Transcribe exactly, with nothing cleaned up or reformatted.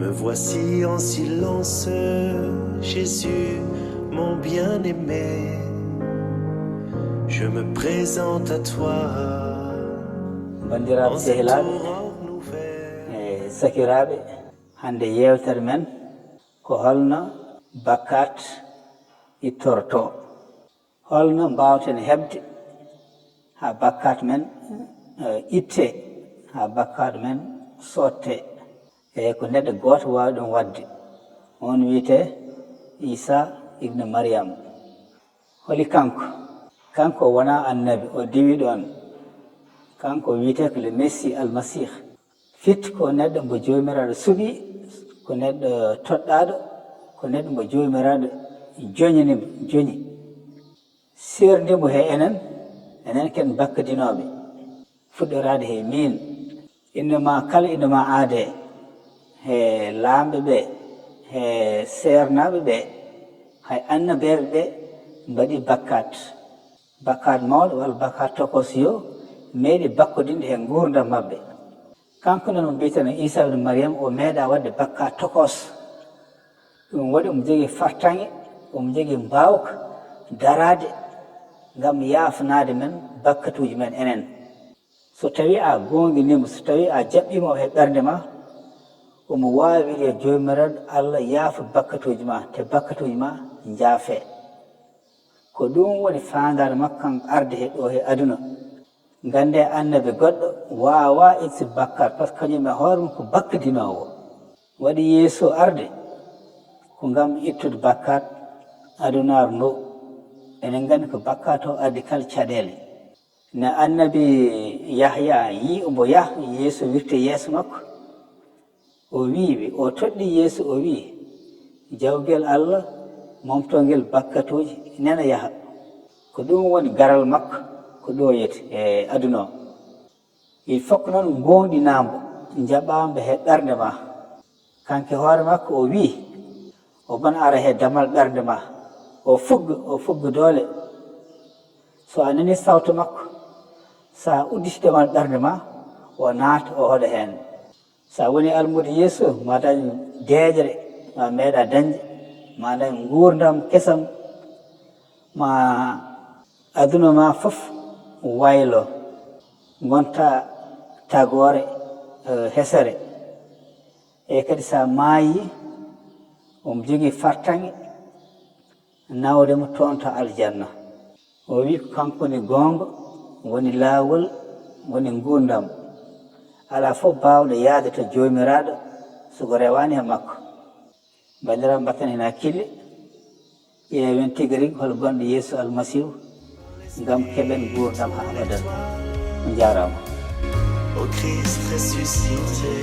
Me voici en silence, Jésus, mon bien-aimé. Je me présente à toi. Banndiraaɓe sehilaaɓe e sakiraaɓe, hannde yeewtere men ko holno bakkaat ittortoo. Holno mbaawten heɓde haa bakkaat men ittee, haa bakkaat men soottee? Eeyi, ko neɗɗo gooto waawi ɗum waɗde. Oon wiyetee Iisaa ibnu Mariyam. Holi kanko? Kanko wonaa annabi, o diwi ɗoon. Kanko wiyetee ko le Messie, Almasiih. Firti ko neɗɗo mbo Joomiraaɗo suɓii, ko neɗɗo toɗɗaaɗo, ko neɗɗo mbo Joomiraaɗo joñini mo, joñi. Seerndi mo he enen, enen ken bakkadinooɓe, fuɗɗoraade he miin. Innde maa kala, innde maa aadee he laamɓe ɓee, he seernaaɓe ɓee, hay annabeeɓe ɓee mbaɗii bakkaat. Bakkaat mawɗo walla bakkaat tokosyo meeɗi bakkodinde he nguurndam maɓɓe. Kanko noon mo mbiyeten Iisaa ibnu Mariyam, o meeɗaa waɗde bakkaat tokos. Ɗum waɗi omo jogii fartaŋŋe, omo jogii mbaawka daraade ngam yaafnaade men bakkatuuji men enen. So tawii a goongɗinii mo, so tawii a jaɓɓii mo he ɓernde maa, omo waawi wiide yo Joomiraaɗo Allah yaafo bakkatuuji maa, te bakkatuuji maa njaafee. Ko ɗum woni faandaare makko kanko arde he ɗoo he aduna. Nganndee annabi goɗɗo waawaa ittude bakkaat, par ce que kañum e hoore mum ko bakkadinoowo. Waɗi Yeesu arde ko ngam ittude bakkaat adunaaru ndu. Enen nganndi ko bakkaat o addi kala caɗeele. Ne annabi Yahya yii omo yaha, Yeesu wirti yeeso makko. O wiiwi, o toɗɗi Yeesu, o wii, jawgel Allah, momtongel bakkatuuji, nena yaha. Ko ɗum woni garal makko, ko ɗo yeti e aduna o. Il faut que noon goonɗinambo, jaɓambo he ɓernde ma. Kanko hoore makko o wii, o bon ara he damal ɓernde ma. O fugga, o fugga doole. So a nani sawto makko, sa udditi damal ɓernde ma, o naata, o hoɗa heen. Sa woni almuudo Yeesu, ma dañ deeƴre, ma meeɗa dañde, ma dañ nguurndam kesam, ma aduna ma fof waylo, ngonta tagoore, eh, hesere. E kadi sa maayi, omo jogii fartaŋŋe nawde mo toon to aljanna. O wii ko kanko woni goonga, woni laawol, woni nguurndam. Alaa fof baawɗo yahde to Joomiraaɗo so ko rewaani e makko. Banndiraaɓe, mbatten heen hakkille, ƴeewen tigi rigi hol gonɗo Yeesu Almasiihu ngam keɓen nguurndam haa abadan. On njaaraama. Ô Christ ressuscité,